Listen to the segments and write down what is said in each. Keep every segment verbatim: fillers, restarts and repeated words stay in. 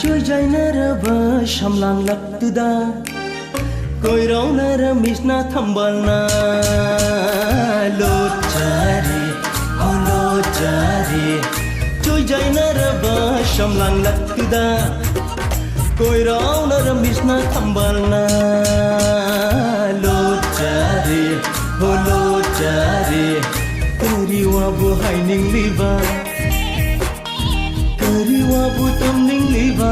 Choijainaraba shamlanglaktuda, koiraonara misna thambalna. Lotjari, ho lotjari, choijainaraba shamlanglaktuda, koiraonara misna thambalna. Lotjari, ho lotjari, kariwabu hainingliba, kariwabu tamningliba,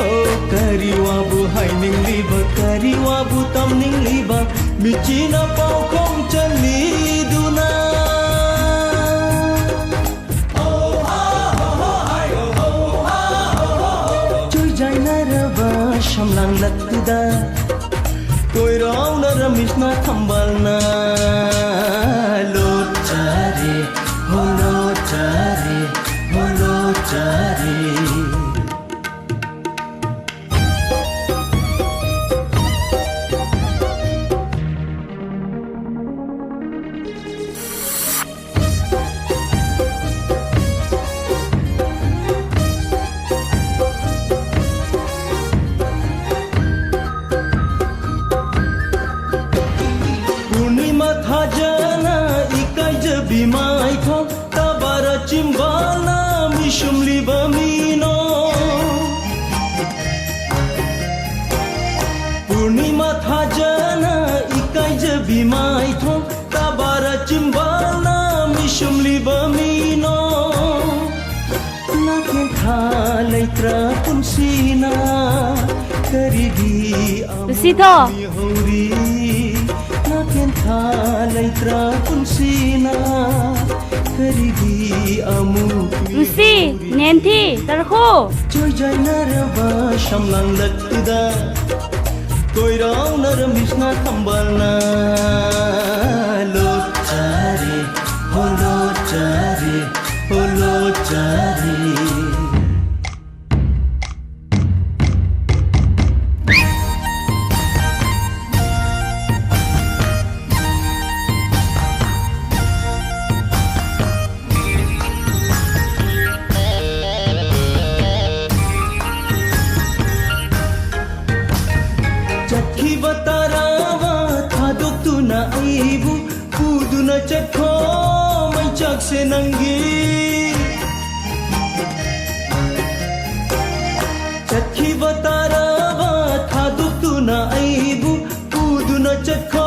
oh, kariwabu hainingliba, kariwabu tamningliba, michina pao khongchanliduna. Choijainaraba shamlanglaktuda, koiraonara misna thambalna. Lotjari, ho lotjari, ho lotjari. Purnima thajana ikaija bimaitho, tabara chimbalna mishumliba mino. Purnima thajana ikaija bimaitho, tabara chimbalna mishumliba mino. Nakentha leitra punsina, karigi Lusitho. Hauri, nakentha leitra punsina, karigi amu. Lucy, Nenthi, Tarkho. Choijainaraba shamlanglaktuda, koiraonara misna thambalna. Lotjari, ho lotjari, ho lotjari. ꯅꯪꯒꯤ ꯆꯠꯈꯤꯕ ꯇꯥꯔꯕ ꯊꯥꯗꯣꯛꯇꯨꯅ ꯑꯩꯕꯨ ꯄꯨꯗꯨꯅ ꯆꯠꯈꯣ꯫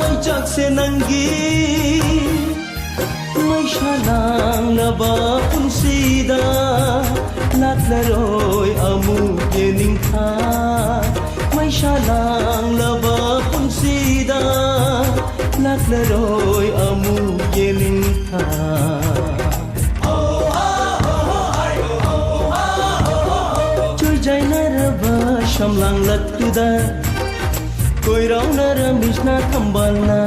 ꯃꯩꯆꯥꯛꯁꯦ ꯅꯪꯒꯤ ꯃꯩꯁꯥ ꯂꯥꯡꯂꯕ ꯄꯨꯟꯁꯤꯗ ꯂꯥꯛꯂꯔꯣꯏ ꯑꯃꯨꯛ ꯌꯦꯅꯤꯡꯊꯥ꯫ ꯃꯩꯁꯥ ꯂꯥꯡꯂꯕ ꯄꯨꯟꯁꯤꯗ ꯂꯥꯛꯂꯔꯣꯏ ꯑꯃꯨꯛ ꯌꯦꯅꯤꯡꯊꯥ꯫ ꯆꯣꯏꯖꯥꯏꯅꯔꯕ ꯁꯝꯂꯥꯡꯂꯛꯇꯨꯗ ꯀꯣꯏꯔꯥꯎꯅꯔꯝꯃꯤꯁꯅ ꯊꯝꯕꯥꯜꯅ꯫